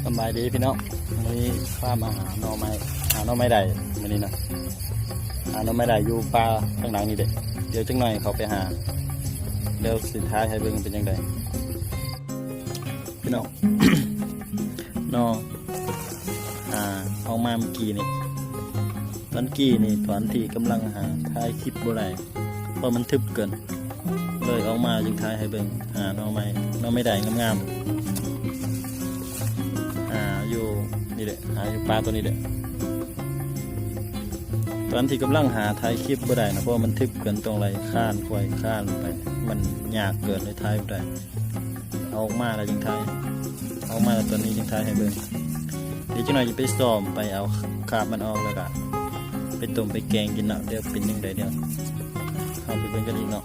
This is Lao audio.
ສະບາຍດີພີ່ນ້ອງ, ມື້ນີ້ພາມາຫາໜໍ່ໄມ້ ຫາໜໍ່ໄມ້ໄດ້ມື້ນີ້ນະ. ຫາໜໍ່ໄມ້ໄດ້ຢູ່ປ່າທາງຫຼັງນີ້ເດ້. ດຽວຈັກໜ່ອຍເຂົ້າໄປຫາ, ດຽວຊິຖ່າຍໃຫ້ເບິ່ງເປັນຈັ່ງໃດພີ່ນ້ອງ. ໜໍ່ ອາ ອອກມາມື້ກີ້ນີ້, ຕອນກີ້ນີ້ ຕອນທີ່ກຳລັງຫາ ຖ່າຍຄລິບບໍ່ໄດ້ ເພາະມັນທຶບເກີນ, ເລີຍອອກມາຈຶ່ງຖ່າຍໃຫ້ເບິ່ງ. ຫາໜໍ່ໄມ້ ໜໍ່ໄມ້ໄດ້ງາມໆ ຫາຢູ່ນີ້ແຫຼະ, ຫາຢູ່ປ່າຕົວນີ້ແຫຼະ. ຕອນທີ່ກຳລັງຫາ ຖ່າຍຄລິບບໍ່ໄດ້ນະ ເພາະວ່າມັນທຶບເກີນ, ຕ້ອງໄລ່ຄານ ຄວາຍຄານໄປ, ມັນຍາກເກີນ ເລີຍຖ່າຍບໍ່ໄດ້. ເອົາອອກມາແລ້ວຈຶ່ງຖ່າຍ, ເອົາອອກມາແລ້ວຕອນນີ້ຈຶ່ງຖ່າຍໃຫ້ເບິ່ງ. ດຽວຈັກໜ່ອຍຈະໄປຊ້ອມ ໄປເອົາຄາບມັນອອກ ແລ້ວກະໄປຕົ້ມໄປແກງກິນເນາະ. ດຽວເປັນຈັ່ງໃດ ດຽວເຮົາໄປເບິ່ງກັນອີກເນາະ.